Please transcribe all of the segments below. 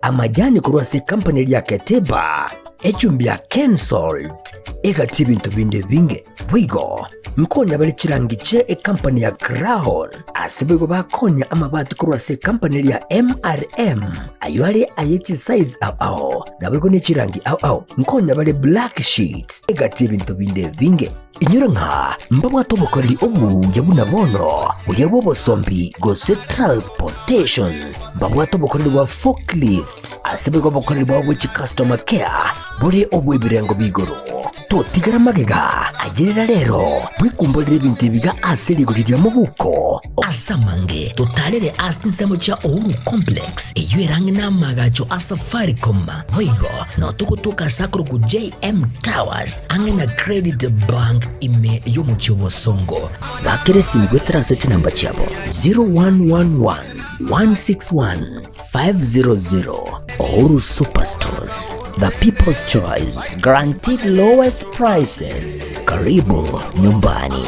Amajani korwa ase ekampani eria ya Keteba, echumbi ya Kensalt, egati ebinto binde ebinge. Boigo nkonya bare chirangi chie ekampani ya Crown, ase boigo bakonya amabati korwa ase ekampani eria ya MRM, ayio are aye chisize ao ao, naboigo ne chirangi ao ao. Nkonya bare black sheets, egati ebinto binde ebinge. Inyora ng'a mbabwate obokoreri obuya buna bono, buya bw'obosombi gose transportation. Mbabwate obokoreri bwa forklift, ase boigo obokoreri bwabo bwe chicustomer care bore obw'ebirengo b'igoro. Totigera magega, ayerera rero, bwekumborere ebinto ebiga ase rigori ria mobuko. Ase amange, totarere ase chinsemo chia Uhuru Complex, eyio ere ang'e n'amaagacho a Safaricom. Boigo notogotoka ase akorokwa JM Towers, ang'e na Credit Bank ime y'omochie o Bosongo. Bakera esimi goetera ase chinamba chiabo 0111 161 500. Uhuru Superstores, the people's choice, guaranteed lowest prices. Karibu nyumbani.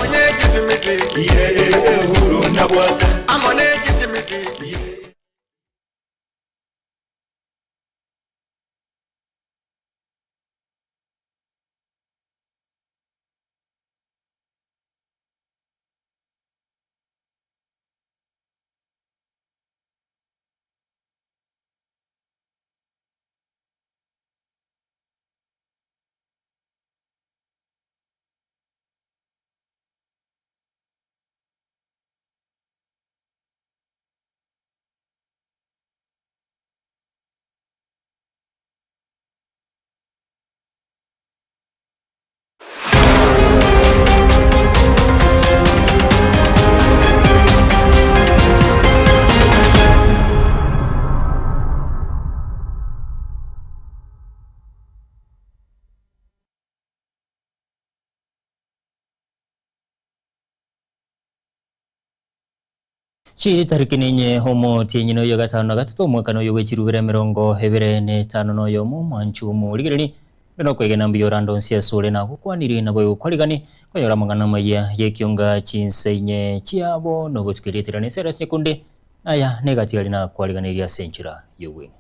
Chitariki ninye omotienyi noyo gatano na gatato omwaka noyo bwe chirubere emerongo ebere na etano na oyomo omwanchu omorigereri inde nokwegena mbuya orande onsi asore nagokwaniri naboigo kwarigani konyora amang'ana amaya y'ekionga chinsa inye chiabo nobotuko erieta riane Cyrus Nyakundi naya negatigari nakwariganirie ase enchera y'obweng'e.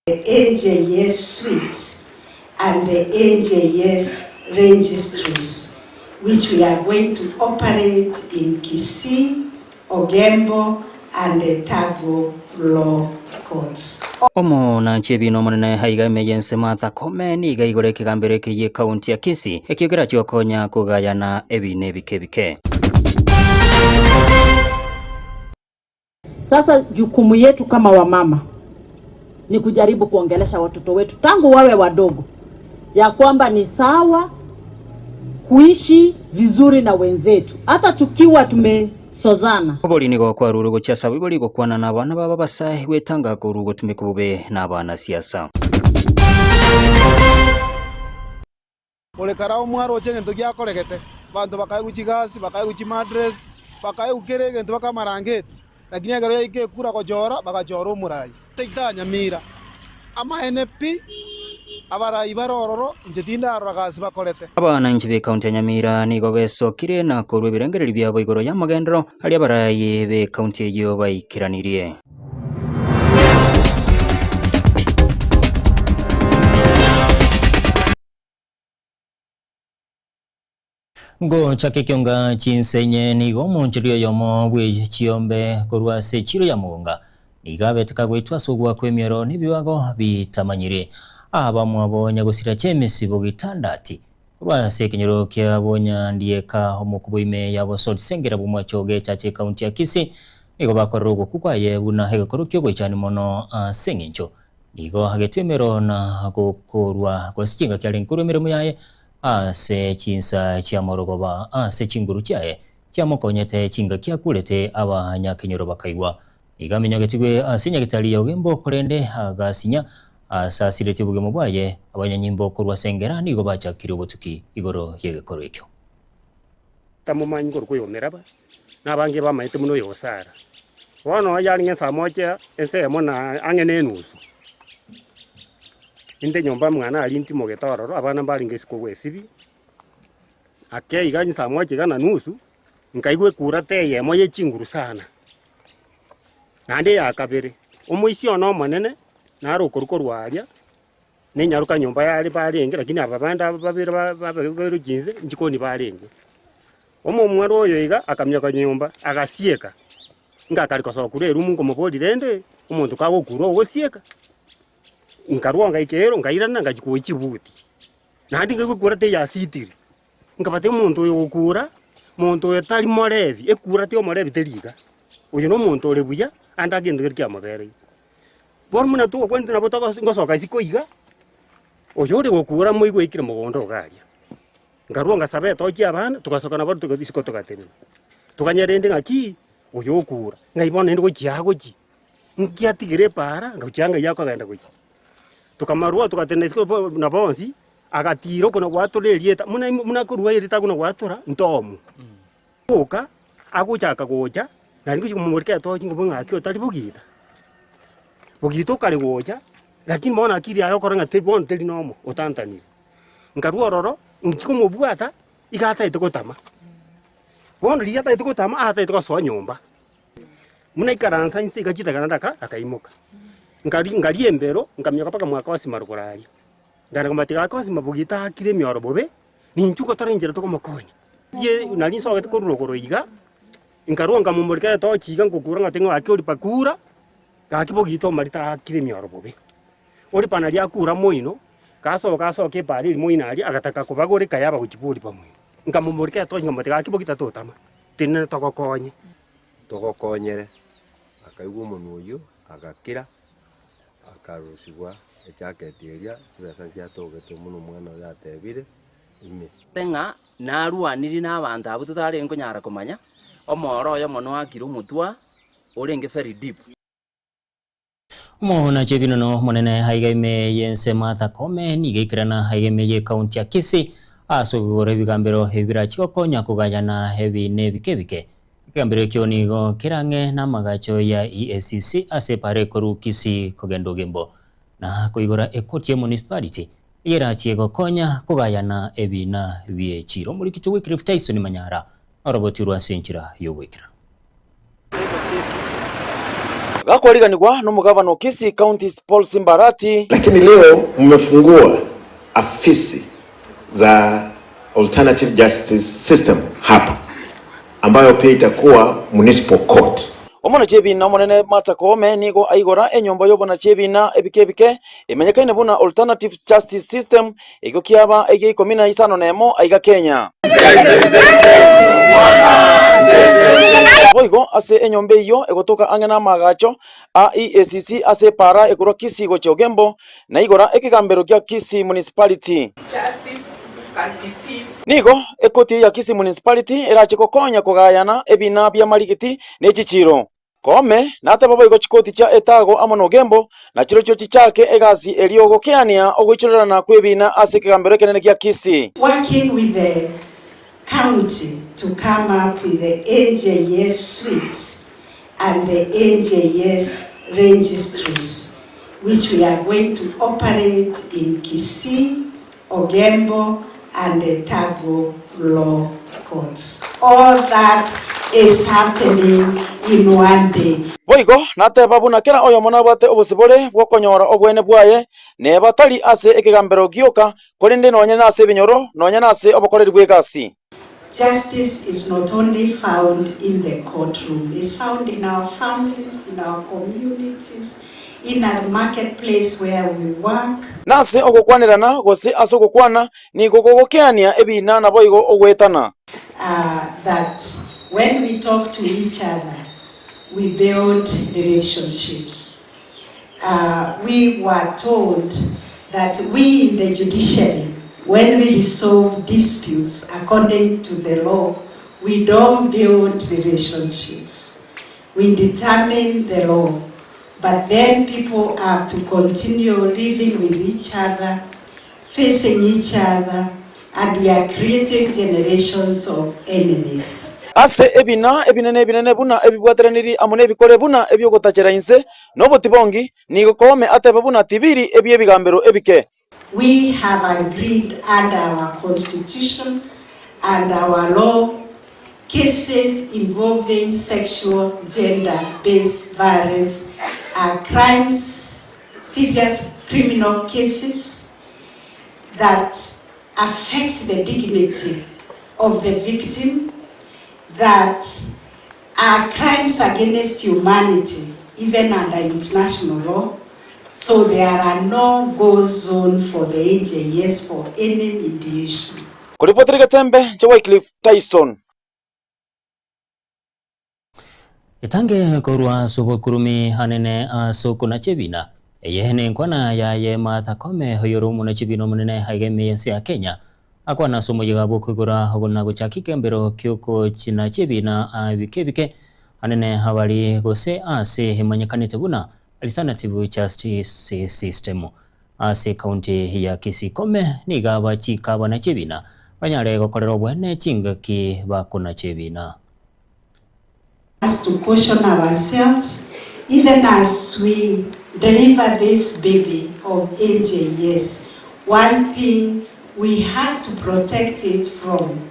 The AJS Suite and the AJS Registries, which we are going to operate in Kisii, Ogembo and the Tago Law Courts. Omonanchi ebiina omonene aiga ime y'ense Martha Koome nigo aigora ekegambero eke y'ekaunti ya Kisii ekio kerachie gokonya kogayana ebiina ebike ebike. Sasa jukumu yetu kama wamama ni kujaribu kuongelesha watoto wetu tangu wawe wadogo, ya kwamba ni sawa kuishi vizuri na wenzetu hata tukiwa tumesozana. Obori nigo kwarure gochia ase abaibori gokwana nabana babo abasae gwetanga korwa gotumeka bobe nabanasiasa. Ore kare agwo mwaroche egento giakoregete, abanto bakaegwa chigasi, bakaegwa chimadress, bakaegwa kera egento baka amarangeti, lakini ekero yaika ekura gochora, bagachora omorai. Taita Nyamira, amaene pi, abarai bare ororo, inche tindarora gasi bakorete. Abananchi b'Ekaunti ya Nyamira nigo besokire na korua ebirengererio biabo igoro y'amagenderero aria abarai b'Ekaunti eyio baikeranirie. Ngochaka ekionga chinsenye nigo omonchori oyomo bwe chiombe korwa ase echiro ya Mogonga nigo abete kagoitwa ase ogoakwa emioro na ebibago bitamanyiri. Abamwabo nyagosira James Bogitandati korwa ase ekenyoro kia Bonyandieka omokubo ime ya Bosot Sengera bw'Omwacho Gechache ekaunti ya Kisii nigo bakorera ogokwa kwaye buna egekoro ki'ogoichani mono ase eng'encho Nigo agetwe emero na gokorwa gose chingaki arenge korwa emeremo yaye ase chinsa chi'amorogoba ase chinguru chiaye chiamokonyete chingaki akurete abanyakenyoro bakaigwa. Nigo aminyogetigwe ase nyagetari ya Ogembo korende agasinya ase asiretie obogima bwaye. Abanyanyimbo korwa ase engera nigo bachakire obotuki igoro y'egekoro ekio. Tamomanyi korokwa oyo Meraba, na abange bamaete buna oyo Sara. Bono yarenge saa moja ensemo na ang'e na enusu, inde nyomba mwane aria ntimogete ororo, abana mbarenge isiko bwesibia. Ake iga inse amocha iga na nusu, nkaigwa ekura eyemo ye chinguru sana. Naende eya kabere, omoisia one omonene nare okorwa korwa aria, na enyaroka nyomba yare barenge lakini aba bande aba babere ba- babeirwe chinse nchikoni barenge. Omomwere oyo iga akamioka nyomba, agasieka, ngakare kosoa korwa eroom nkomoboria rende, omonto kagokura ogosieka? Nkarwa ngaika ero nkairana ngachia koa chibuti, naende nkaigwa ekura teyasitiri, nkabatebia omonto oyo ogokura, monto oyo tari morebi, ekura ti omorebi teri iga, oyo na omonto ore buya, ande agento keria kiamobereire. Bono buna togokwanete nabo togo ngosoka isiko iga, oyo ore gokura moigwe oikire mogondo iga aria. Nkarua ngasaba etochi abana, togasoka nabo toga isiko togatenena. Toganya rende ng'aki, oyo okura, ng'ai bono naende gochia agochia. Nki atigire epaara, ngochia ng'ai akogenda gochia. Tokamarwa togatenena isiko bo na bonsi, agatira okona gwatora erieta, buna imo buna akorua erieta akona gwatora, ntomu. Goka, agochaka gocha, naende ngochia komomorika etochi ngoboe ng'aki otari bogita. Bogita okare gocha, lakini bono akili yaye okora ng'a teri bono teri nomo, otantanire. Nkarwa ororo, nchia komobwata, iga atagete gotama. Bono riria atagete gotama, atagete gosoa nyomba. Buna aikaransa inse iga chitagana ndaka akaimoka. Nkari nkaria embero, nkaminyoka mpaka mwa Cosima rogoro aria. Nkagenda komotiga Cosima bogita aakire emioro bobe, ninchu gotara enchera tokomokonya. Rie nari nsogete korwa rogoro iga, nkarwa nkamomorikera etochi iga nkokura ng'a ting'o gaki oripa kura, gaki bogita omarita aakire emioro bobe. Oripa naria akura moino, gasoka asoke epaara eria moino aria, agataka kobagoreka yaba gochia boripa moino. Nkamomorikera etochi nkamotiga gaki bogita totama, tenena togokonye. Togokonyere. Akaigwa omonwa oyio, agakira, akarusigwa ejaketi eria, chibesa nchiatogetwe buna omwana oyo atebire ime. Ng'a narwanirie nabanto abwo totarenge konyara komanya, omoro oyomo noakire omotwe orenge very deep. Omonachi ebinono omonene aiga ime y'ense Martha Koome nigo aikerana aiga ime y'ecounty ya Kisii ase okogora ebigambero ebi birachi gokonya kogayana ebiina ebike ebike. Ekegambero ekio nigo kere ang'e namagacho ya EACC ase epara ekoru Kisii kogenda Ogembo na koigora ekoti ya municipality eyerachie gokonya kogayana ebiina bie chiira. Omorikito Wycliffe Tyson Manyara orobotirwe ase enchera y'ogoikeranu. Gakwariganigwa nomogavana o Kisii County Paul Simba Arati. Lakini leo mmefungua afisi za alternative justice system hapa ambayo pia itakuwa municipal court. Omonachi ebiina omonene Martha Koome nigo aigora enyomba y'obonachi ebiina ebike ebike emanyekaine buna Alternative Justice System Ekio kiaba egia ikomi na isano nemo aiga Kenya. Boigo ase enyomba eyio egotoka ang'e namaagacho a EACC ase epaara ekorwa Kisii gochia Ogembo, na igora ekegambero gia Kisii Municipality. Nigo ekoti ya Kisii Municipality erache gokonya kogayana ebina bi'amarigiti ne chichiiro. Koome nateba boigo chikoti chia etago amo nogembo, na chirochio chichake egasi erio gokeania ogoichorerana kw'ebiina ase ekegambero ekenene gia Kisii. Working with the county to come up with the NJS suite and the NJS registries which we are going to operate in Kisii, Ogembo and Etago Law Courts. All that is happening in one day. Boigo nateba buna kera oyomo nabwate obosibore bw'okonyora obwene bwaye, neba tari ase ekegambero gioka, korende nonya nase ebinyoro, nonya nase obokoreri bw'egasi. Justice is not only found in the courtroom, it's found in our families, in our communities, in our marketplace where we work. Nase ogokwanerana gose ase ogokwana nigo gogokeania ebiina naboigo ogoetana. That when we talk to each other we build relationships. We were told that we in the judiciary when we resolve disputes according to the law we don't build relationships. We determine the law but then people have to continue living with each other, facing each other and we are creating generations of enemies. Ase ebina ebinene ebinene buna ebibwateraniri amo nebikore buna ebi'ogotachera inse, na obotibongi, nigo Koome atebe buna tibiri ebi'ebigambero ebike. We have agreed under our constitution. Under our law, cases involving sexual gender-based violence are crimes, serious criminal cases that affect the dignity of the victim, that are crimes against humanity, even under international law. So there are no go zone for the AJS for any mediation. Koripotera egetembe cha Wycliffe Tyson. Etange korwa ase obokurumi anene ase okonacha ebina. Eye nenkwana yaye Martha Koome oyore omonachi ebina omonene aiga ime y'ense ya Kenya. Akwana ase omoyega bw'okoigora ogona gochaka ekembero ki'okochinacha ebina ebike ebike anene abari gose ase emanyekanete buna Alternative Justice System. Ase ekaunti ya Kisii Koome nigo abachika abanachi ebina banyare gokorera obwene chingaki bakonacha ebina. Us to caution ourselves even as we deliver this baby of AJS, one thing we have to protect it from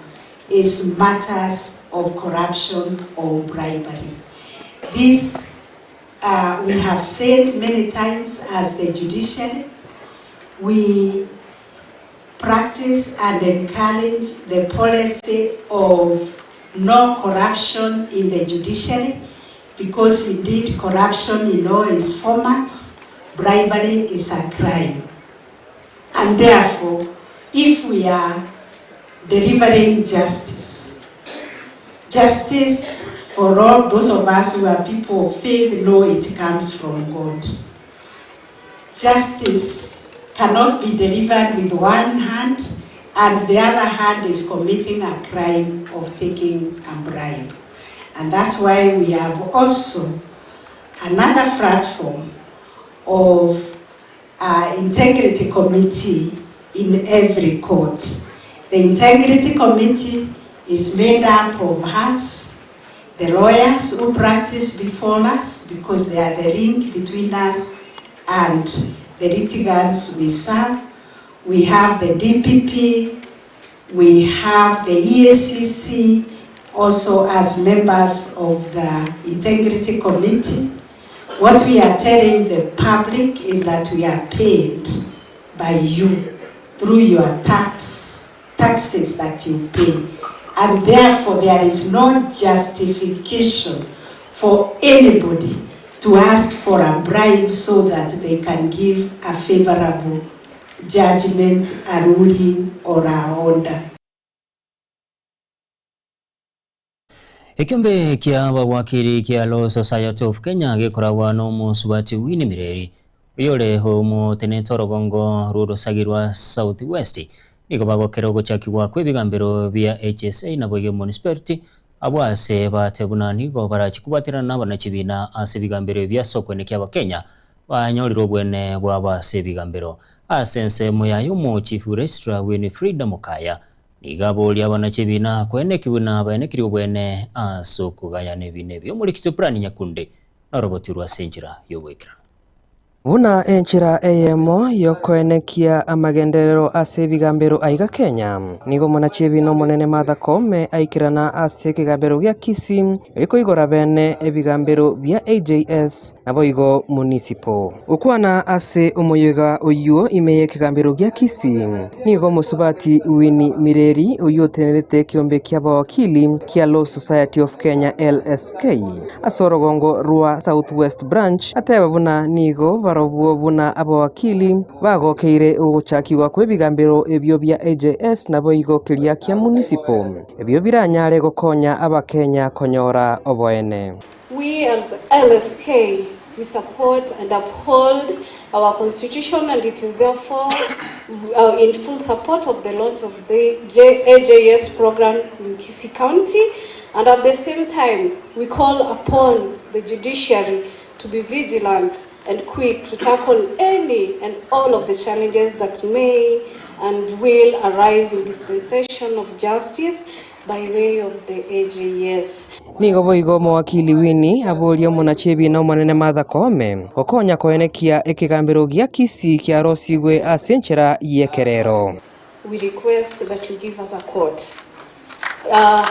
is matters of corruption or bribery. This uh, we have said many times as the judiciary, we practice and encourage the policy of no corruption in the judiciary because indeed corruption in all its formats, bribery is a crime. And therefore, if we are delivering justice, justice for all those of us who are people of faith know it comes from God. Justice cannot be delivered with one hand and the other hand is committing a crime of taking a bribe. And that's why we have also another platform of uh, integrity committee in every court. The integrity committee is made up of us, the lawyers who practice before us, because they are the link between us and the litigants we serve. We have the DPP, we have the EACC also as members of the Integrity Committee. What we are telling the public is that we are paid by you through your tax, taxes that you pay. And therefore, there is no justification for anybody to ask for a bribe so that they can give a favorable judgment, a ruling, or a order. Ekiombe kia abawakiri kia Law Society of Kenya gekoragwa n'omosubati Winnie Mireri oyore omotenente orogongo rw'orosagi rwa South West nigo bagokera ogochakigwa kw'ebigambero bia HSA naboigo Municipality abwo ase bate buna nigo barachi kobwaterana n'abanachibina ase ebigambero ebi ase okwenekia abakenya banyorire obwene bwabo ase ebigambero. Ase ensemo yaye omochief Registrar Winifrida Mokaya nigo aboria abanachibina kweneki buna baenekirie obwene ase okogayana ebina ebi. Omoriki Soprani Nyakunde norobotirwe ase enchera y'oboikeranu. Buna enchera eyemo y'okoenekia amagenderero ase ebigambero aiga Kenya, nigo omonachiebina omonene Martha Koome aikerana ase ekegambero gia Kisii rikoigora bene ebigambero bia AJS naboigo Municipal. Gokwana ase omoyega oyio ime y'ekegambero gia Kisii, nigo omosubati Winnie Mireri oyio otenerete ekiombe ki'abawakili kia Law Society of Kenya, LSK, ase orogongo rwa South West Branch ateba buna nigo barobwo buna abawakili bagokeire ogochakigwa kw'ebigambero ebio bia AJS naboigo keria kia Municipal ebio biranyare gokonya abakenya konyora oboene. We as LSK we support and uphold our constitution and it is therefore in full support of the launch of the AJS program in Kisii County and at the same time we call upon the judiciary to be vigilant and quick to tackle any and all of the challenges that may and will arise in dispensation of justice by way of the AJS. Nigo boigo omowakili Winnie aboria omonachiebina omonene Martha Koome gokonya koenekia ekegambero gia Kisii kiarosigwe ase enchera y'ekerero. We request that you give us a court. uh,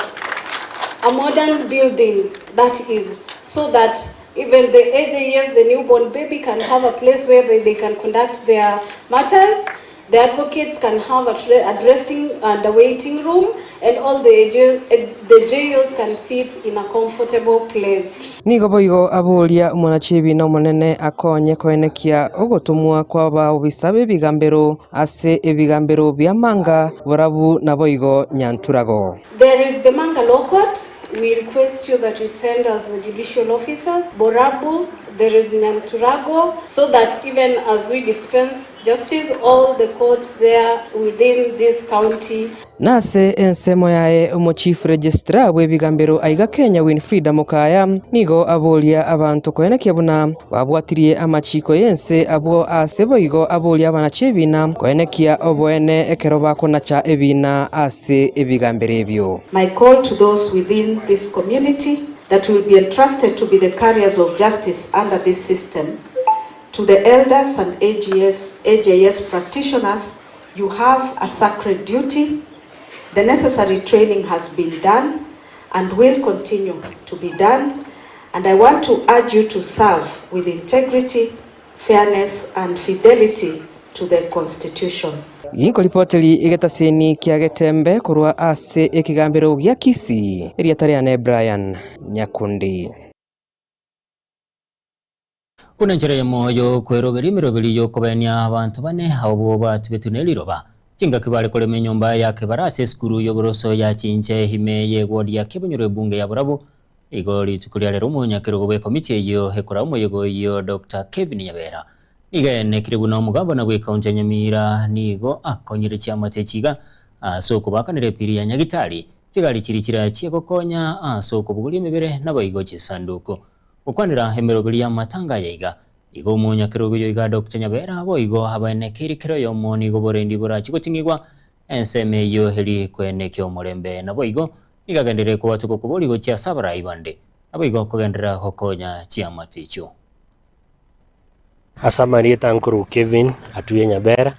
a modern building that is so that even the AJS, the newborn baby, can have a place where they can conduct their matters. The advocates can have a, a dressing and a waiting room, and all the, AJ, the JOs can sit in a comfortable place. Nigo boigo aboria omonachibi na omonene akonye koenekia ogotomwa kw'abaobisa b'ebigambero ase ebigambero bia Manga, Borabu naboigo Nyanturago. There is the Manga Law Court. We request you that you send us the judicial officers. Borabu, there is Nyanturago, so that even as we dispense justice, all the courts there within this county Nase ensemo yaye omochief registrar bw'ebigambero aiga Kenya Winfrida Mokaya nigo aboria abanto koenekia buna babwatirie amachiko y'ense abwo ase boigo aboria abanachi ebina koenekia oboene ekero bakonacha ebina ase ebigambero ebio. My call to those within this community that will be entrusted to be the carriers of justice under this system, to the elders and AGS, AJS practitioners, you have a sacred duty. The necessary training has been done and will continue to be done. And I want to urge you to serve with integrity, fairness, and fidelity to the Constitution. Ginkoripoteri egetaseni kia Getembe korwa ase ekegambero gia Kisii erieta riane Brian Nyakundi. Buna enchera eyemo y'okweroberi emeroberi y'okobenia abanto bane abwo batubetwe ne riroba, chingaki bare korema enyomba ya kebara ase esukuru y'oboroso ya chinche ime y'eward ya Kebonyoro ebunge ya Borabu. Igo rituko ria rero omonyakerogo bw'ekomiti eyio ekora omoyega oyio Doctor Kevin Nyabera nigo aenekire buna omogabana bw'ecounty ya Nyamira nigo akonyire chiamate echi iga ase okobakanera epiri ya Nyagitari, chigari chiria chirachie gokonya ase okobogoria emebere naboigo chisanduku. Gokwanera emeroberi y'amatanga aya iga, igo omonyakerogo oyo iga Doctor Nyabera boigo abaenekeire kera oyomo nigo borendi borachie goting'igwa ensemo eyio eri koenekia omorembe naboigo nigo agenderere kobwatoka okobori gochia ase abarai bande naboigo kogenderera gokonya chiamate echio. Ase amarieta nkorwa Kevin Atuya Nyabera,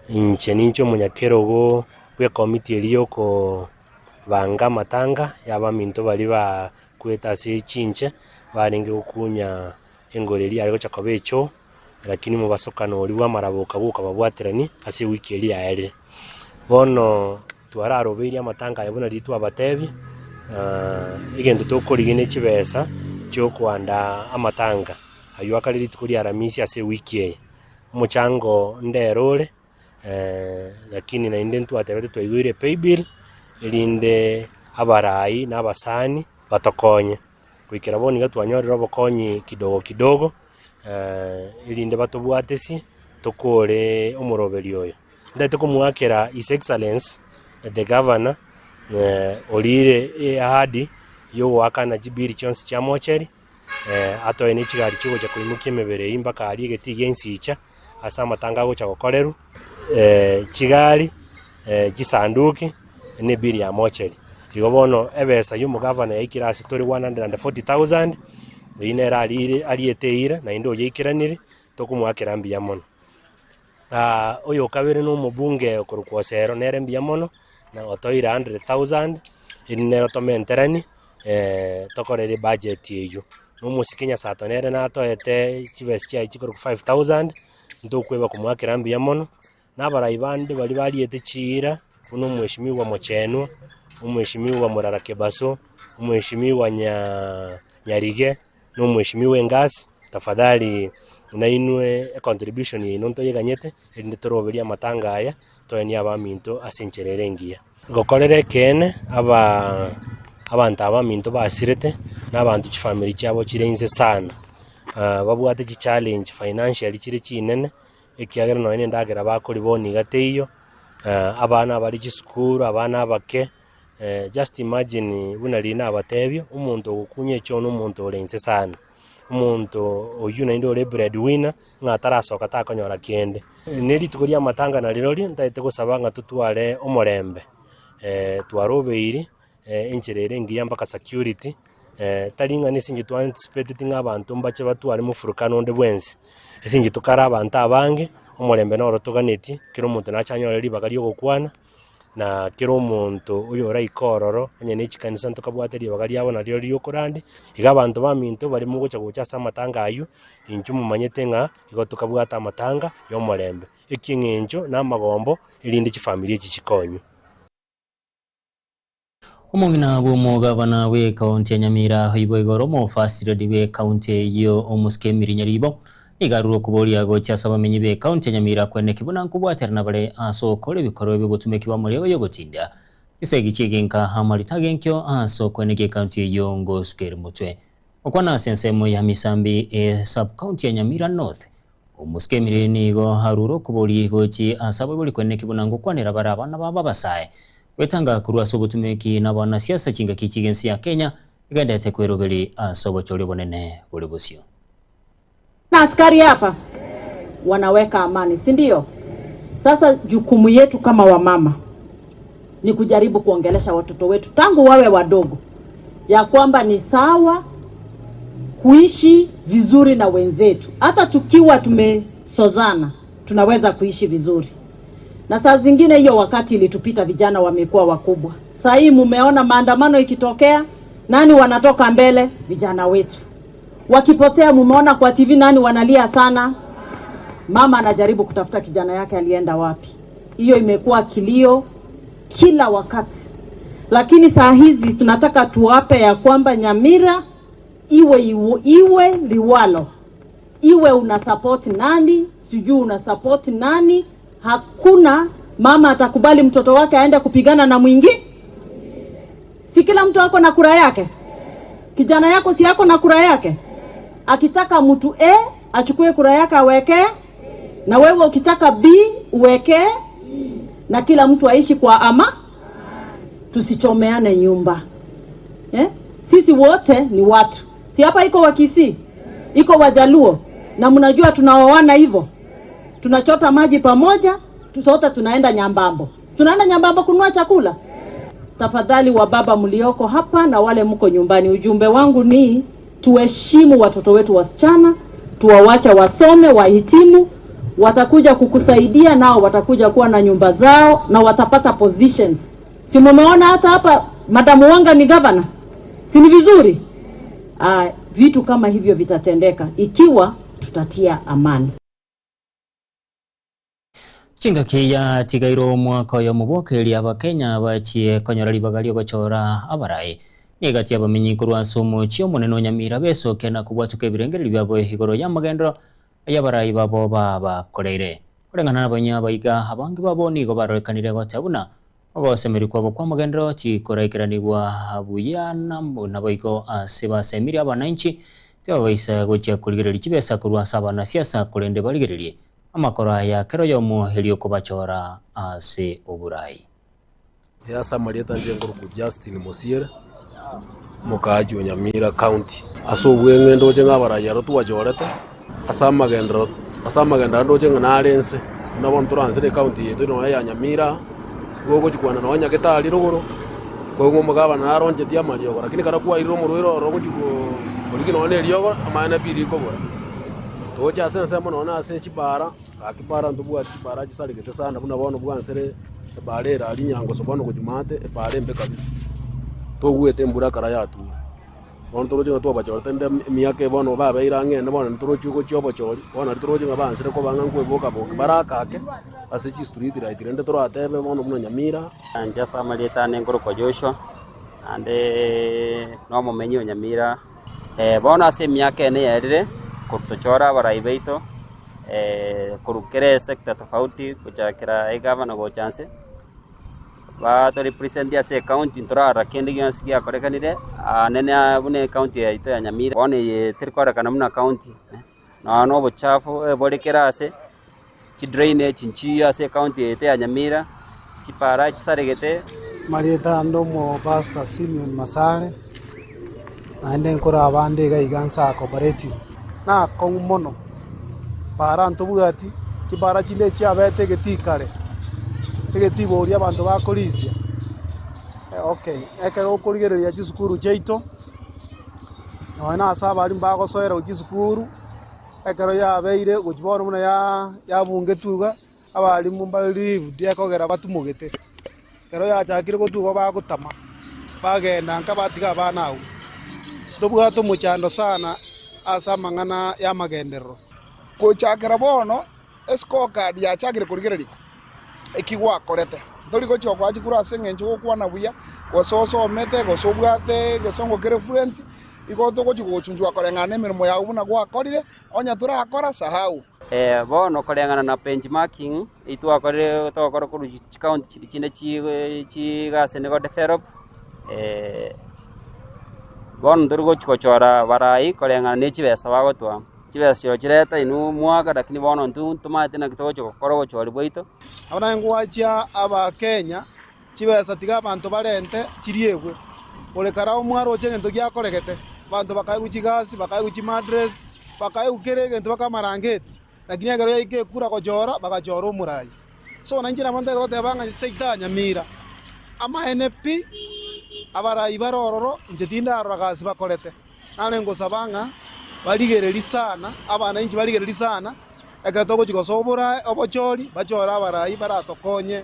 inche ninche omonyakerogo bw'ekomiti eria yokobanga amatanga y'abaminto baria bakwete ase chinche, barenge gokunya engoro eria yare gocha koba echoo, lakini omobasokano oria bw'amarabo okabua okababwaterania ase ewiki eria yaerire. Bono twararobeirie amatanga aya buna riria twabatebia, egento tokorigia ne chibesa chiokoandaa amatanga. Aywo akare rituko ria Aramisi ase ewiki eye. Omochango ndero ore, lakini naende ntwatebete twaigweire epaybill, erinde abarai na abasani batokonye. Goikera bono iga twanyorire obokonyi kidogo kidogo, erinde batobwatesie tokore omoroberi oyo. Ntagete komoakera His Excellence the Governor orire eahadi yogoakana chibill chionsi chia mocheri. atoe ne chigari chigocha koimokia emebere eyio mpaka aria egetii gia ensicha, ase amatanga agocha gokorerwa, chigari, chisanduki, na ebill ya mocheri. Igo bono ebesa ya omogavana yaikire ase tore 140,000, eyio nere arire ariete eira naende oyeikeranire, tokomoakera mbuya mono. Oyo okabere na omobunge okorokwa Osero nere mbuya mono, na otoire 100,000, eri nere tomenteranie. tokorere ebudget eyio. Na omosike Nyasato nere natoete chibesa chiaye chikorokwa 5000, ntokweba komoakera mbuya mono, na abarai bande baria bariete chiira, buna omweshimiwa Mochenwa, omweshimiwa Morara Kebaso, omweshimiwa Nyaa Nyarige, na omweshimiwa Engasi, tafadhali nainwe econtribution yaino ntoyeganyete, erinde toroberie amatanga aya, toenie abaminto ase enchera ere engiya. Gokorera ekeene, aba abanto abaminto basirete, na abanto chifamiri chiabo chire inse sana, babwate chichallenge financially chire chinene, ekiagera nonye na endagera bakoria bono iga teiyo, abana abare chisukuru, abana abake, just imagine buna riria nabatebia, omonto ogokunya echoo na omonto ore inse sana. Omonto oyio naende ore bread winner, ng'a atarasoka takonyora kende. Ne rituko ri'amatanga narirorio ntagete gosaba ng'a totware omorembe, twarobeiri enchera ere engiya mpaka security, tari ng'a nese inche twa-anticipateti ng'a abanto mbache batware mofurukano onde bwensi, ase eng'encho tokare abanto abange, omorembe noro toganetie, kera omonto nache anyore ribaga ri'ogokwana. Na kera omonto oyoraike ororo, onye ne chikanisa ntokabwate ribaga riabo nario riokorande, iga abanto baminto baria mogocha gocha ase amatanga ayio, inchuo momanyete ng'a igo tokabwate amatanga y'omorembe, ekieng'encho na amagombo, erinde chifamiri echi chikonywe. Omong'ina bw'omogavana bw'ekaunti ya Nyamira oibo igoro omofasiredi bw'ekaunti eyio omosike Emily Nyaribo nigo arure okoboria gochia ase abamenyi b'ekaunti ya Nyamira kweneki buna nkobwaterana bare ase okora ebikorwa ebi'obotumeki bw'amariago y'ogotinda chisegi chi'egenka amarita agenkio ase okwenekia ekaunti eyio ngosuka ere motwe. Gokwana ase ensemo ya Misambi e sub-county ya Nyamira North, omosike Emily nigo arure okoboria gochia ase abaibori kweneki buna ngokwanera bare abana babo abasae Gwetanga korwa ase obotumeki nabanasiasa chingaki chi'ense ya Kenya egenderete kweroberi ase obochori obonene bore bosio. Na askari hapa wanaweka amani, si ndio? Sasa jukumu yetu kama wamama ni kujaribu kuongelesha watoto wetu tangu wawe wadogo ya kwamba ni sawa kuishi vizuri na wenzetu, hata tukiwa tumesozana tunaweza kuishi vizuri. Na saa zingine hiyo wakati ilitupita, vijana wamekuwa wakubwa. Saa hii mumeona maandamano ikitokea, nani wanatoka mbele? Vijana wetu. Wakipotea, mumeona kwa TV nani wanalia sana? Mama anajaribu kutafuta kijana yake alienda wapi. Hiyo imekuwa kilio kila wakati, lakini saa hizi tunataka tuwape ya kwamba Nyamira iwe iwe, iwe liwalo, iwe una support nani, sijui una support nani, hakuna mama atakubali mtoto wake aende kupigana na mwingi. Si kila mtu ako na kura yake? Kijana yako si ako na kura yake? Akitaka mtu A achukue kura yake aweke, na wewe ukitaka B uweke, na kila mtu aishi kwa ama, tusichomeane nyumba eh? Sisi wote ni watu, si hapa iko Wakisii, iko Wajaluo, na mnajua tunaoana hivyo, tunachota maji pamoja, sote tunaenda Nyambambo, si tunaenda Nyambambo kununua chakula. Tafadhali wa baba mlioko hapa na wale mko nyumbani, ujumbe wangu ni tuheshimu watoto wetu wasichana, tuwawache wasome, wahitimu, watakuja kukusaidia nao watakuja kuwa na nyumba zao na watapata positions. Si mumeona hata hapa Madam Wanga ni governor, si ni vizuri? Ah, vitu kama hivyo vitatendeka ikiwa tutatia amani. Chingaki yatigaire omwaka oyomo bwoka erio Abakenya bachie konyora ribaga riogochora abarai. Negati y'abamenyi korwa ase omochie omonene o Nyamira besokia na kobwatuka ebirengererio biabo igoro y'amagenderero ay'abarai babo babakoreire. Koreng'ana nabanyia abaiga, abange babo nigo barorekanire goteba buna ogosemeria kwabo kw'amagenderero tikoraikeranigwa buya naboigo ase basemirie abananchi tibabaisa gochia korigereria chibesa korwa ase abanasiasa korende barigererie amakoro aya kera oyomo erio kobachora ase oborai. Ase amarieta inche nkorokwa Justin Mosiere, omokaachi o Nyamira County. Ase obweng'e ndoche ng'a abarai aro twachorete, ase amagenderero ase amagenderero ndoche ng'a nare inse, buna bono toransere ecounty yaito nonya ya Nyamira, nigo ogochi kwana nonya nyagetari rogoro, koigwa omogabana naronchetie amariogo, lakini ekero kwairire omorwaire ororo ogochi korigia nonya na eriogo, amaene pi rikobora. Toche ase ensemo nonya na ase chibara. Gaki bara ntobwati chibara chisaregete sana buna bono bwansere ebara ere aria Nyangoso bono gochia maate ebara embe kabisa. Togwete embura ekero yature. Bono toroche ng'a twabachorete rende emiaka eye bono babeire ang'e ene bono ntorochi gochia obochori, bono nario toroche ng'a bansire koba ng'a nkoeboka boki bare ake ake ase chistreet light rende toratebe bono buna Nyamira. Inche ase amarieta ane nkorokwa Joshua, naende na omomenyi o Nyamira. Bono ase emiaka ene yaerire, korwa tochore abarai baito, korwa kera esector tofauti gochakera egavana gocha nse, bato represent ase ecounty ntorarora kende gionsi giakorekanire, nene buna ecounty yaito ya Nyamira, bono eye teri kororekana buna county, nonya na obochafu bore kera ase, chidrainage nchiyo ase ecounty yaito ya Nyamira, chipara chisaregete. Marieta ande omopastor Simeon Masare, naende nkore abande iga iga nsa cooperative. Nakong'u mono, para ntobwati, chipara chinde chiabete egetii kare, egetii boria abanto bakorisia. Okay, ekero okorigereria chisukuru chiaito, nonya na ase abalimu bagosoera gochia chisukuru, ekero yabeire gochia bono buna yabungetwe iga, abalimu mbare relieved ekogera batumogete. Ekero yachakire gotwa igo bagotama, bagenda nka batiga abana agwo. Ntobwate omochando sana ase amang'ana y'amagenderero. Gochakera bono escorecard yachakire korigererigwa eki gwakorete. Ntori gochia gokoa chikura ase eng'encho ogokwana buya, gose osomete, gose obwate egesongo kere fluent, igo togochia gogochunchugwa koreng'ana na emeremo yago buna gwakorire, onye torakora sahau. Bono koreng'ana na benchmarking eyio twakorire togokora korwa chicounty chiria chinde chigase nigo develop, bono ntori gochi gochora abarai koreng'ana ne chibesa bagotoa. Chibesa chirochio chireta inwe omwaka lakini bono intwe ntomanyete naki togochi gokora obochori bwaito. Nabo naye ngwachia Abakenya chibesa tiga abanto barente chiriegwe. Ore karao mwaroche egento giakoregete, abanto bakaegwa chigasi, bakaegwa chimadress, bakaegwa kera egento baka amarangeti, lakini ekero yaika ekura gochora, bagachora omorai. So nainche nabo ntagete goteba ng'a seito ya Nyamira, amaene pi, abarai bare ororo, inche tindarora gasi bakorete. Nare ngosaba ng'a barigererie sana, abananchi barigererie sana, ekero togochia gosoa oboraai obochori, bachore abarai baratokonye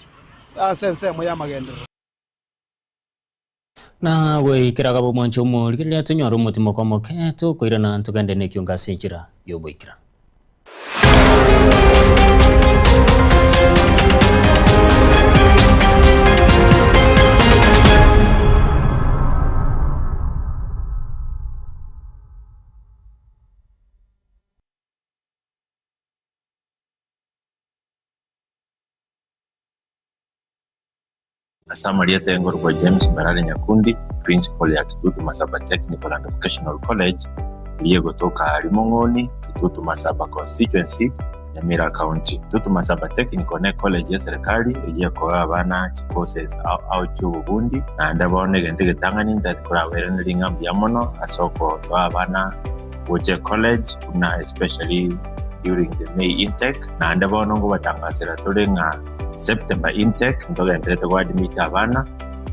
ase ensemo y'amagenderero. Na goikera akaba omwancho omorigereria tonyore omotimoko omoke, tokoirana togende nekiongo ase enchera y'oboikeranu. Ase amarieta engorokwa James Mbarare Nyakundi, Principal ya Kitutu Masaba Technical and Vocational College, eria egotoka aaria Mong'oni, Kitutu Masaba Constituency, Nyamira County. Kitutu Masaba Technical ne college y'eserekari eyio ekoa abana chicourses ao ao chi'obobundi, naende bono egento egetang'ani ntari korabairanerie ng'a mbuya mono ase okotoa abana gocha ecollege buna especially during the May intake, naende bono ngobatangasera tore ng'a September intake ntogenderete goadmit abana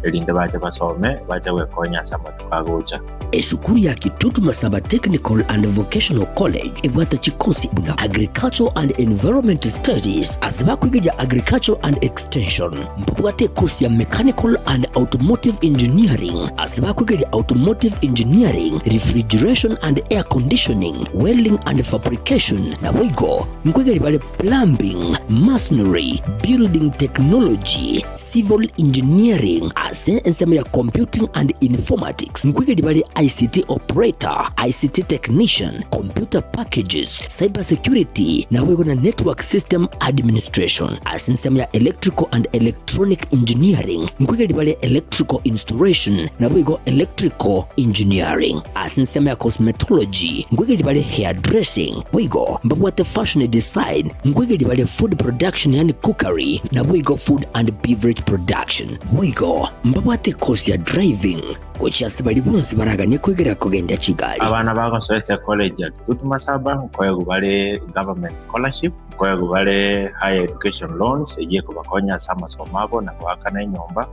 erinde bache basome bache gwekonya ase amatuko agocha. Esukuru ya Kitutu Masaba Technical and Vocational College ebwate chikosi buna Agricultural and Environment Studies ase bakoigeria Agricultural and Extension. Mbabwate ekosi ya Mechanical and Automotive Engineering ase bakoigeria Automotive Engineering, Refrigeration and Air Conditioning, Welding and Fabrication naboigo nkoigeria bare Plumbing, Masonry, Building Technology, Civil Engineering ase ensemo ya Computing and Informatics nkoigeria bare ICT Operator, ICT Technician, Computer Packages, Cyber Security naboigo na Network System Administration. Ase ensemo ya Electrical and Electronic Engineering nkoigeria bare Electrical Installation naboigo Electrical Engineering. Ase ensemo ya Cosmetology nkoigeria bare Hairdressing, Boigo mbabwate fashion design, nkoigeria bare food production yaani cookery, naboigo food and beverage production. Boigo mbabwate course ya driving gochia ase baria bonsi baraganie koigeria kogendia chigari. Abana bagosoa ase ecollege ya Kitutu Masaba nkoegwa bare government scholarship, nkoegwa bare higher education loans eyio ekobakonya ase amasomo abo na goakana enyomba,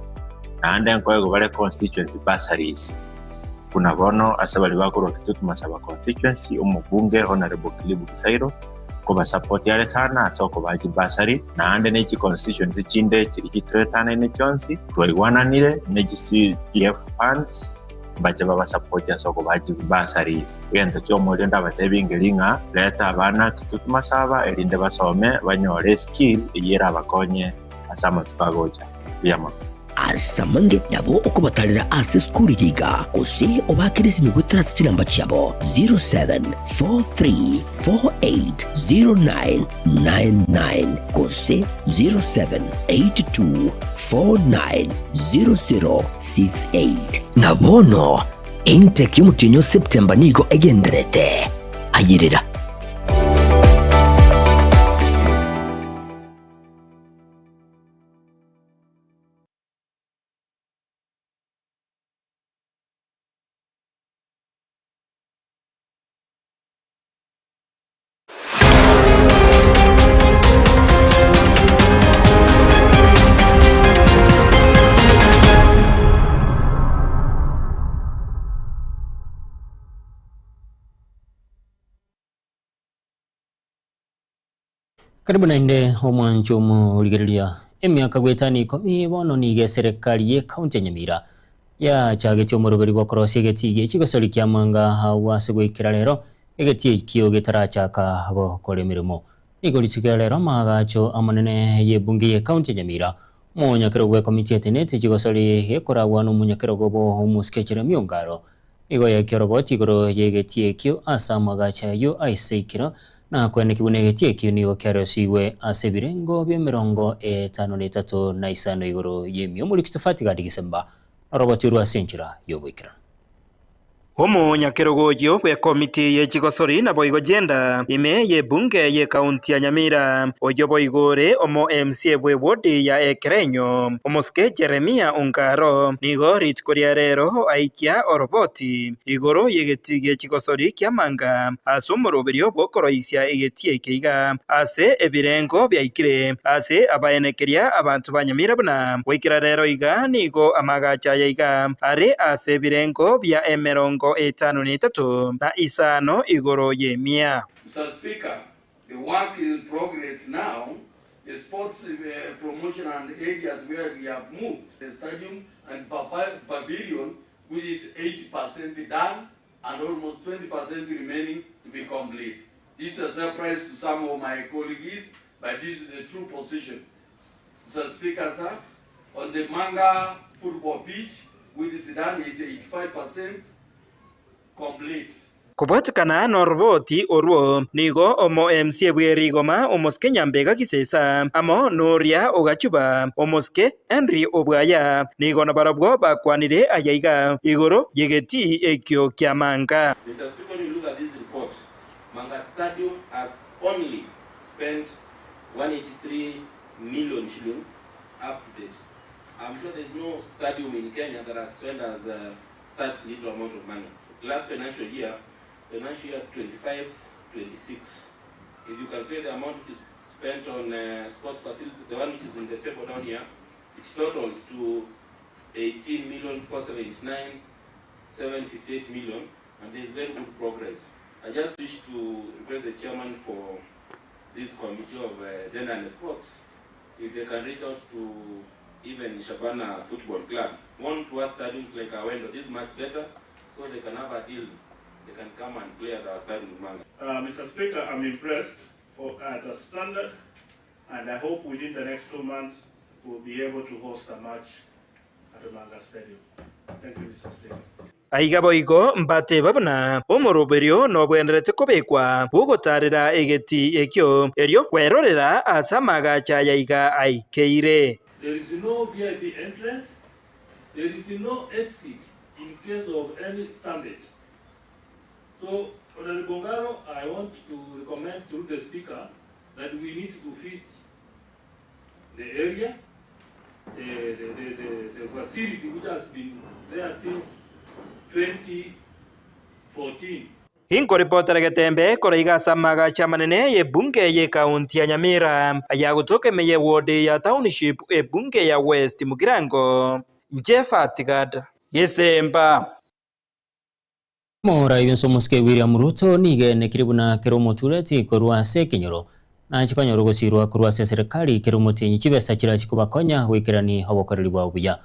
naende nkoegwa bare constituency bursaries. Buna bono ase baria bakorwa Kitutu Masaba Constituency, omobunge Honourable Kilibu Gisairo nkobasapoti are sana ase okobaa chibursary, naende ne chiconstituency chinde chiria chitoetanaine chionsi twaigwananire ne chi CDF funds mbache babasapoti ase okobaa chibursaries. Egento kiomoerio ndabatebie nkeri ng'a reta abana Kitutu Masaba erinde basome banyore eskill eyio erabakonye ase amatuko agocha. Mbuya mono. Ase amange nabo okobatarera ase esukuru eye iga, gose obaakere esimi goetera ase chinamba chiabo 0743480999 gose 0782490068. Na bono intake y'omotienyi o September nigo egendererete. Ayerera. Karibu naende omwancho omorigereria. Emiaka goetania ikomi bono nigo eserekari y'ecounty ya Nyamira yachagetie omoroberi bw'okorosia egetii gie chigosori ki'amanga agwo ase goikera rero egetii ekio getarachaka gokora emeremo. Nigo rituko ria rero amaagacho amanene y'ebunge y'ecounty ya Nyamira omonyakerogo bw'ekomiti eteneti chigosori gekoragwa nomonyakerogo bo omosike Jeremia Ongaro Nigo yakia oroboti igoro y'egetii ekio ase amagacho ayio aisaikire, na kwenekigwa negetii ekio nigo kiarosigwe ase ebirengo bi'emerongo etano na etato na isano igoro y'emia. Omoriki Tofati Gadi Gisemba noroboti orwo ase enchera y'oboikeranu. Omonyakerogo oyio bw'ekomiti ye chigosori naboigo gender ime y'ebunge y'ekaunti ya Nyamira, oyio boigo ore omo MCA bw'ewodi ya Ekerenyo, Omosike Jeremia Ongaro, nigo rituko ria rero aikia oroboti igoro y'egetii gie chigosori ki'amanga ase omoroberio bw'okoroisia egetii eke iga ase ebirengo biaikire ase abaenekeria abanto ba Nyamira buna goikera rero iga nigo amagacho aya iga are ase ebirengo bia emerongo etano na etato na isano igoro y'emia. Mister Speaker, the work is in progress now, the sports promotion and areas where we have moved the stadium and pavilion which is 80% done and almost 20% remaining to be complete. This is a surprise to some of my colleagues, but this is the true position. Mr. Speaker, sir, on the Manga football pitch, which is done, is 85% complete. Kobwatekana noroboti orwo, nigo omo MCA bwe rigoma omosike Nyambega Gisesa amo noria ogachuba omosike Henry Obwaya nigo nabarabwo bakwanire ayaiga igoro y'egetii ekio ki'amanga. Mister Speaker, when you look at this report, Manga Stadium has only spent 183 million shillings up to date. I'm sure there is no stadium in Kenya that has spent as such little amount of money. Last financial year, financial year 25-26, if you calculate the amount which is spent on sports facility, the one which is in the table down here, it totals to 18 million four seventy-nine seven fifty-eight million, and there is very good progress. I just wish to request the chairman for this committee of gender and sports, if they can reach out to even Shabana Football Club. One to us stadiums like Awendo, this is much better, so they can have a deal. They can come and play at our stadium in Manga. Mister Speaker, I'm impressed at the standard, and I hope within the next 2 months we'll be able to host a match at the Manga Stadium. Thank you, Mr. Speaker. Aiga boigo mbateba buna omoroberio nobwenerete kobekwa bw'ogotaarera egetii ekio, erio kwerorera ase amagacho aya iga aikeire. There is no VIP entrance, there is no exit in case of any stampede. So, Honorable Ngaro, I want to recommend through the Speaker that we need to visit the area, the facility which has been there since 2014. Inkoripotera Getembe korwa iga ase amagacho amanene y'ebunge y'ekaunti ya Nyamira, ayagotoka ime y'eward ya Township ebunge ya West Mugirango, Jephat Gad, Gesemba. Omorai bw'ense omosike William Ruto nigo enekire buna kera omotureti korwa ase ekenyoro nache konyora ogosirwa korwa ase eserekari kera omotienyi chibesa chirachi kobakonya goikerani obokoreri bwabo buya.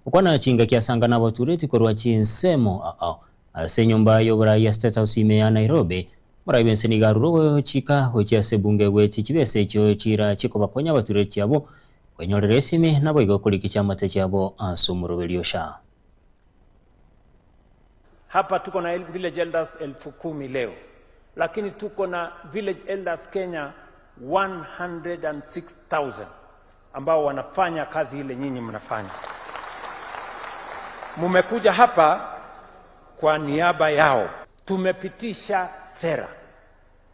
Okwana chingaki asanga nabatureti korwa chinsemo ao ase enyomba y'oborai ya State House ime ya Nairobi. Omorai bw'ense nigo arure ogochika gochia ase ebunge goetia chibesa echio chirachi kobakonya abatureti abwo kwenyorera esimi naboigo koriki chiamate chiabo ase omoroberi osha. Hapa tuko na village elders 10,000 leo, lakini tuko na village elders Kenya 106,000 ambao wanafanya kazi ile nyinyi mnafanya. Mumekuja hapa kwa niaba yao. Tumepitisha sera.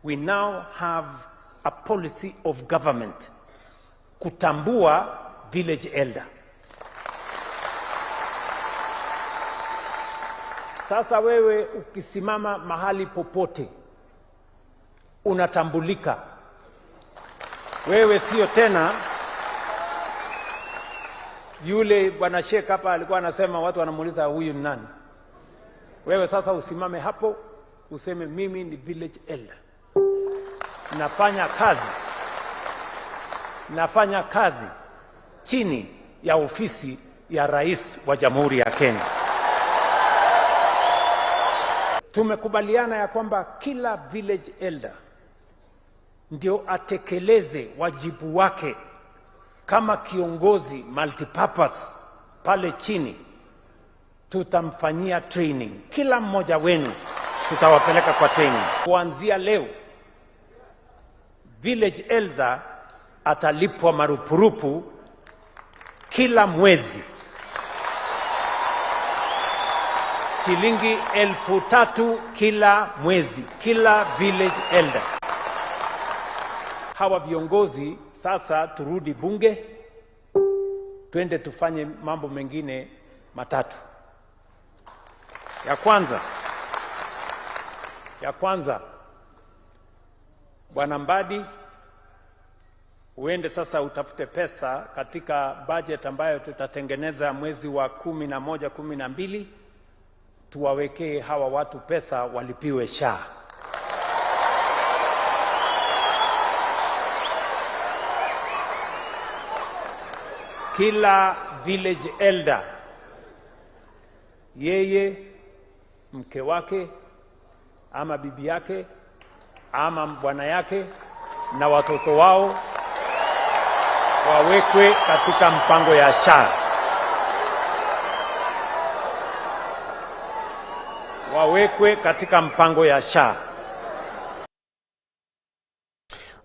We now have a policy of government kutambua village elder. Sasa wewe ukisimama mahali popote unatambulika. Wewe sio tena yule bwana Sheikh hapa alikuwa anasema watu wanamuuliza huyu ni nani. Wewe sasa usimame hapo useme mimi ni village elder. Nafanya kazi. Nafanya kazi chini ya ofisi ya Rais wa Jamhuri ya Kenya. Tumekubaliana ya kwamba kila village elder ndio atekeleze wajibu wake kama kiongozi multipurpose pale chini. Tutamfanyia training kila mmoja wenu, tutawapeleka kwa training kuanzia leo. Village elder atalipwa marupurupu kila mwezi shilingi 3,000 kila mwezi, kila village elder. Hawa viongozi sasa, turudi bunge, twende tufanye mambo mengine matatu. Ya kwanza, Bwana Mbadi, uende sasa utafute pesa katika budget ambayo tutatengeneza mwezi wa 11, 12, tuwawekee hawa watu pesa walipiwe SHA. Kila village elder, yeye, mke wake ama bibi yake ama bwana yake na watoto wao wawekwe katika mpango ya SHA. Wawekwe katika mpango ya SHA.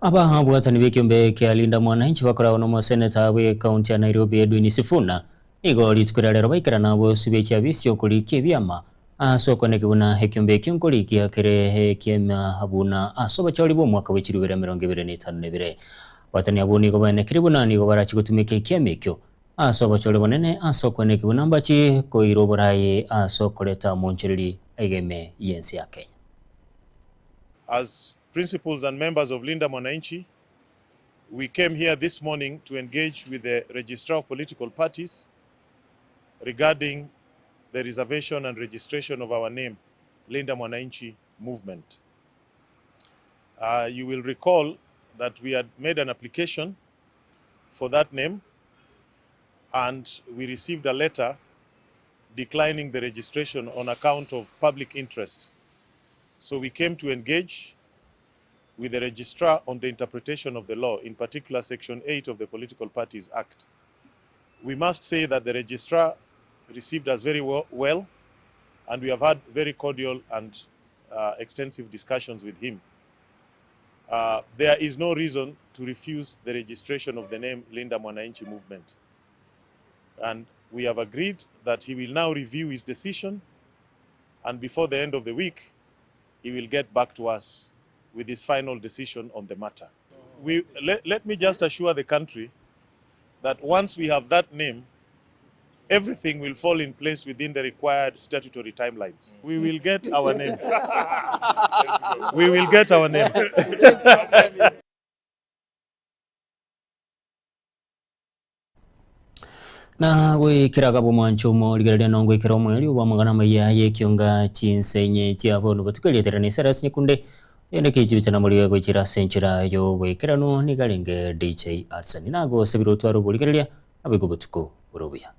Ababwatani b'ekiombe kia Linda Mwananchi bakoragwo na omoseneta bwe ekaunti ya Nairobi Edwin Sifuna nigo rituko ria rero baikerana bosi b'echiabisi okorikia ebiama ase okoneki buna ekiombe ekio nkorikia kere ekiema buna ase obachori bwa omwaka bwa chirubere emerongo ebere na etano na ebere. Abatani abwo nigo baenekire buna nigo barachi gotumeka ekiama ekio ase obochori bonene ase okoneki buna mbachi koira oborayi ase okoreta omonchereri egeme y'ense ya Kenya. As principals and members of Linda Mwananchi, we came here this morning to engage with the Registrar of Political Parties regarding the reservation and registration of our name, Linda Mwananchi Movement. You will recall that we had made an application for that name and we received a letter declining the registration on account of public interest. So we came to engage with the registrar on the interpretation of the law, in particular Section 8 of the Political Parties Act. We must say that the registrar received us very well, and we have had very cordial and extensive discussions with him. There is no reason to refuse the registration of the name Linda Mwananchi Movement. And we have agreed that he will now review his decision, and before the end of the week, he will get back to us with his final decision on the matter. Let me just assure the country that once we have that name, everything will fall in place within the required statutory timelines. We will get our name. We will get our name. Na gwikiraga bomwancho omorigereria nongwikira omweri obwa amang'ana amaya y'ekionga chinsenye chia bono botuko erietera na Cyrus Nyakunde ende kichibicha na moriwe gwikira ase enchera y'obwekerano nigarenge DJ Arsen nago sebiro twaro borigereria abigo botuko borobuya.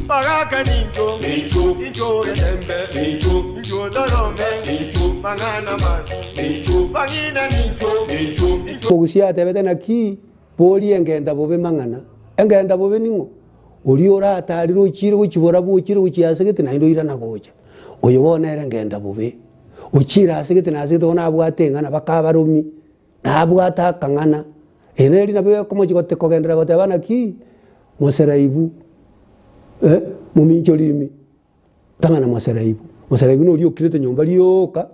Baraka ninjo, ninjo, ninjo etembe, ninjo, ninjo dorome, ninjo, banana man, ninjo, bangina ninjo, ninjo, ninjo. Mogusia tebete naki bori engenda bobe mang'ana engenda bobe ning'o ori oratarire ochire gochibora bochire gochiasegete naende oirana gocha oyo bono ere engenda bobe ochire asegete na asegete bono abwate eng'ana bakabaromi nabwate akang'ana ere eri nabo ekomochi gote kogenderera goteba naki moseraibu mominchorimi tang'ana moseraibu moseraibu nori okirete nyomba rioka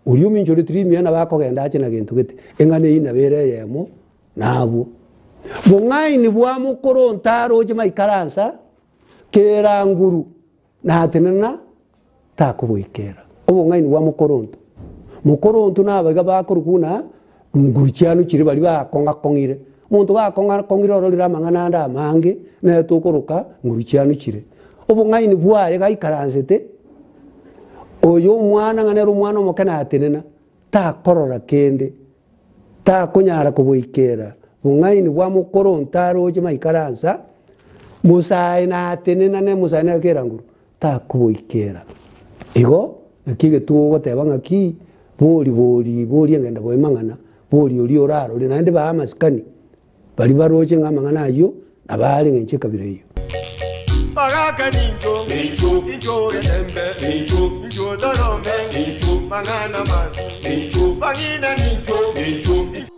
ori ominchoreti rimia nabo akogenda ache na gento gete eng'ana eyio nabo ere eyemo nabwo bong'aini bwa mokoro ntaroche maikaransa kera nguru natenena takoboikera obong'aini bwa mokoronto mokoronto nabaiga bakorokuna nguru chiano chire bari bakong'akong'ire omonto gakong'akong'ire ororire amang'ana ande amange nere tokoroka nguru chiano chire obong'aini bwaye gaikaransete oyo omwana ng'a nere omwana omoke natenena takorora kende takonyara koboikera. Bong'aini bwa mokoro ntaroche maikaransa, mosae natenena ne mosae nere kera nguru, takoboikera. Igo, naki egetugo ogoteba ng'aki, bori bori bori engenda boe mang'ana, bori oria orarore, naende bae amasikani, baria baroche ng'a amang'ana ayio nabo are ng'encho ekabira eyio. Bagaka nincho, nincho, nincho getembe, nincho, nincho torome, nincho, mang'ana mabi, nincho, bang'ina nincho, nincho, nincho.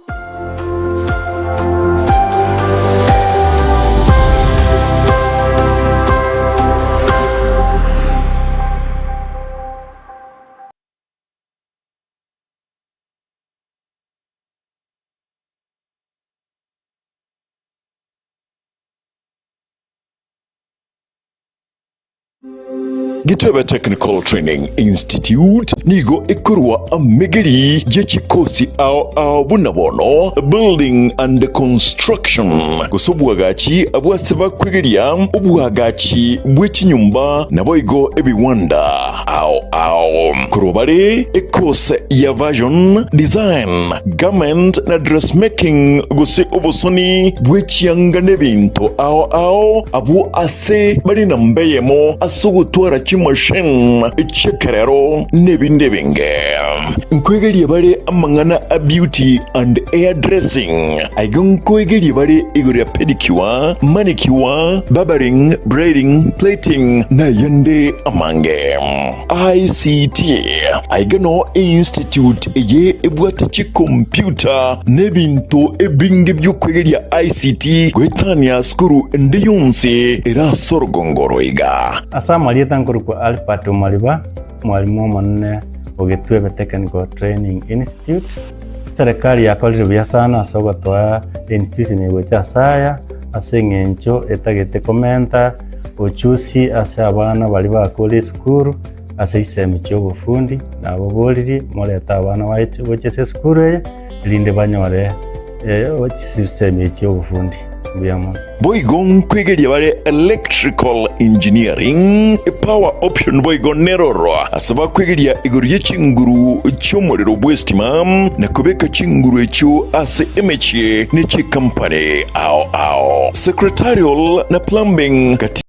Gitebe Technical Training Institute nigo ekorwa amegeri ye chikosi ao ao buna bono Building and Construction gose obwagachi bw'ase bakwegeria obwagachi bwe chinyomba naboigo ebiwanda ao ao. Korwa bare ekose ya Fashion Design, Garment na Dressmaking gose obosoni bwe chianga n'ebinto ao ao abwo ase bare namba eyemo ase ogotwara chimachine chi'ekerero n'ebinde ebinge. Nkoegeria bare amang'ana a beauty and hair dressing. Aiga nkoegeria bare igoro ya pedicure, manicure, barbering, braiding, plaiting na ayande amange. ICT, Aiga noo einstitute eye ebwate chikompyuta na ebinto ebinge bi'okwegeria ICT goetania sukuru ende yonsi ere ase orogongo oro iga. Ase amarieta nkorokwa Albert Omariba, omwalimu omonene o Gitwebe Technical Training Institute. Serikali yakorire buya sana ase ogotoa institution eye gocha ase aya, ase eng'encho etagete komenta ochusi ase abana baria bakure esukuru ase chisemi chia obofundi, nababoririe morete abana baye gocha ase esukuru eye, erinde banyore chisemi echi chia obofundi. Mbuya mono. Boigo nkwegeria bare electrical engineering, power option boigo neroro ase bakwegeria igoro ye chinguru chi'omorero bw'estima na kobeka chinguru echio ase emechie ne chikampani ao ao. Secretarial na plumbing gati.